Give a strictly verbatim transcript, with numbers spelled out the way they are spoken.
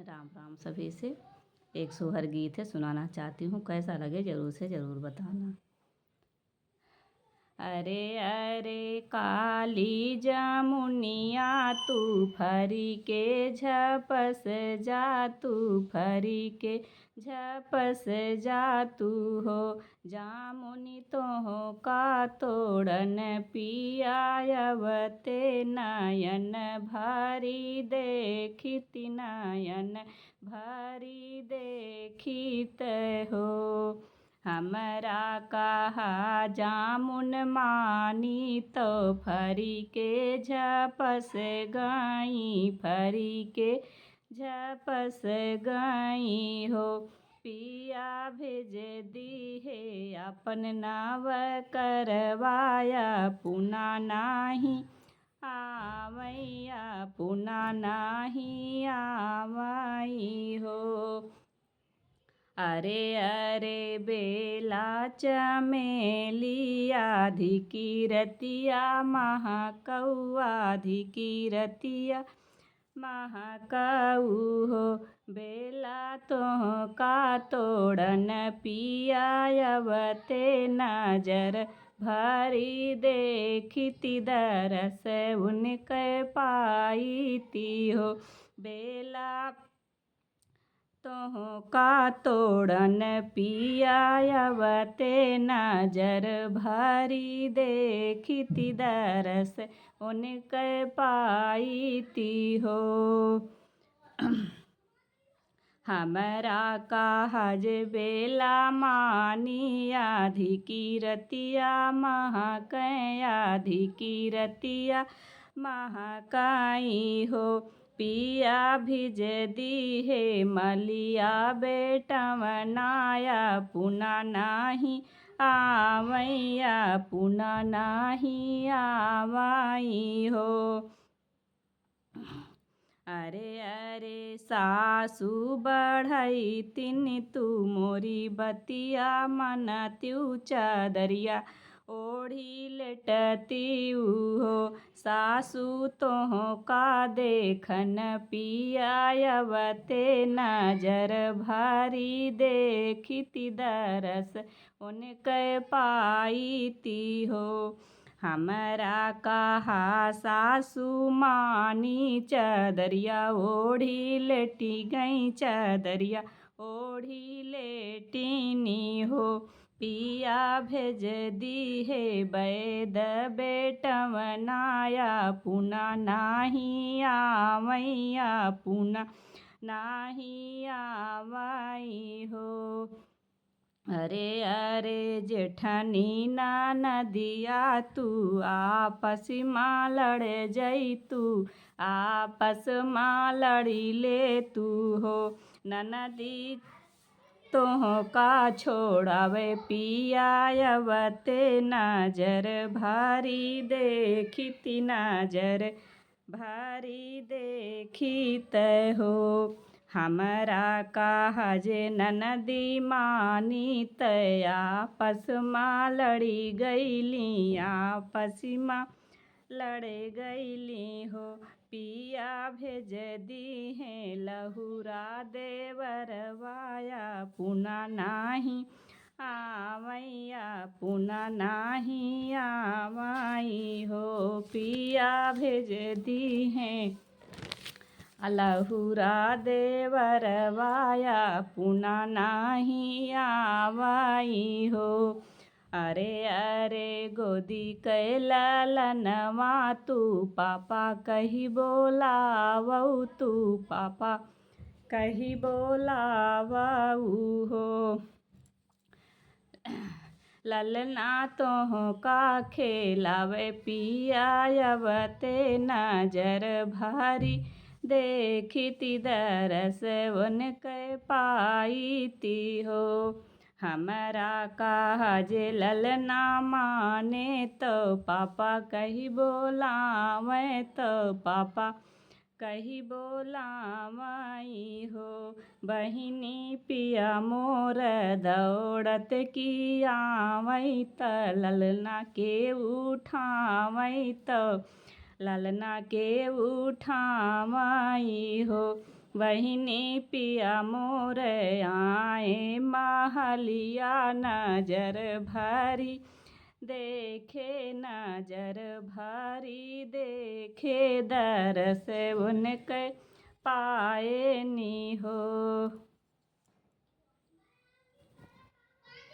राम राम सभी से। एक सोहर गीत है, सुनाना चाहती हूँ, कैसा लगे जरूर से जरूर बताना। अरे अरे काली जमुनिया, तू फरी के झपस जा, तू फरी के झपस जा तू हो। जामुनि तोहका तोड़न पिया, अवते नयन भरी देखित, नयन भरी देखित हो। हमरा कहा जामुन मानी, तो फरी के झपस गई, फरी के झपस गई हो। पिया भेज दिहे अपन नाव करवाया, पुना नाही आवैया, पुना नाही आवई हो। अरे अरे बेला चमेली आधी की रतिया, महकऊ आधी की रतिया, महकऊ हो। बेला तोहका तोड़न पिया, अवते नजर भरी देखित, दरस उनके पाईती हो। बेला तोहका तोड़न पिया, अवते नजर भरी देखित, दरस उनके पाईती हो। हमरा कहा जे बेला मानी, आधी की रतिया महकै, आधी की रतिया महकाई हो। पिया भेज दिहे मलिया बेटवनाया, पुना नाही आवैया, पुना नाही आवई हो। अरे अरे सासू बढ़ई तिन तू मोरी बतिया, मन त्यू चादरिया ओढ़ी लेटती हो। सासू तोहका देखन पिया, अवते नजर भरी देखित, दरस उनके पाईती हो। हमरा कहा सासू मानी, चादरिया ओढ़ी लेटी गई, चादरिया ओढ़ी लेटिनी हो। पिया भेज दिहे बैद बेटवनाया, पुना नाही आवैया, पुना नाही आवई हो। अरे अरे जेठनी ननदिया, तू आपस मा लड़ जई तू, आपस मा लड़ी ले तू हो। ननदी तोहका छोड़ावे पिया, अवते नजर भरी देखित, नजर भरी देखित हो। हमरा कहा जे ननदी मानी, त आपस मा लड़ी गईली, आपस मा लड़ गईली हो। पिया भेज दिहे लहुरा देवरवाया, पुना नाही आवैया, पुना नाही आवई हो। पिया भेज दिहे लहुरा देवरवाया, पुना नाही आवई हो। अरे अरे गोदी कै ललनवा, तू पापा कही बोलावऊ, तू पापा कही बोलावऊ हो। ललना तोहका खेलावे पिया, अवते नजर भरी देखित, दरस उनके पाईती हो। हमरा कहा जे ललना माने, तो पापा कही बोलावे, तो पापा कही बोलावई हो। बहिनी पिया मोर दौड़त की आवई, त ललना के उठावई, त ललना के उठावई हो। बहिनी पिया मोर आए महलिया नजर भरी देखे, नजर भरी देखे, दरस उनके पाए नी हो।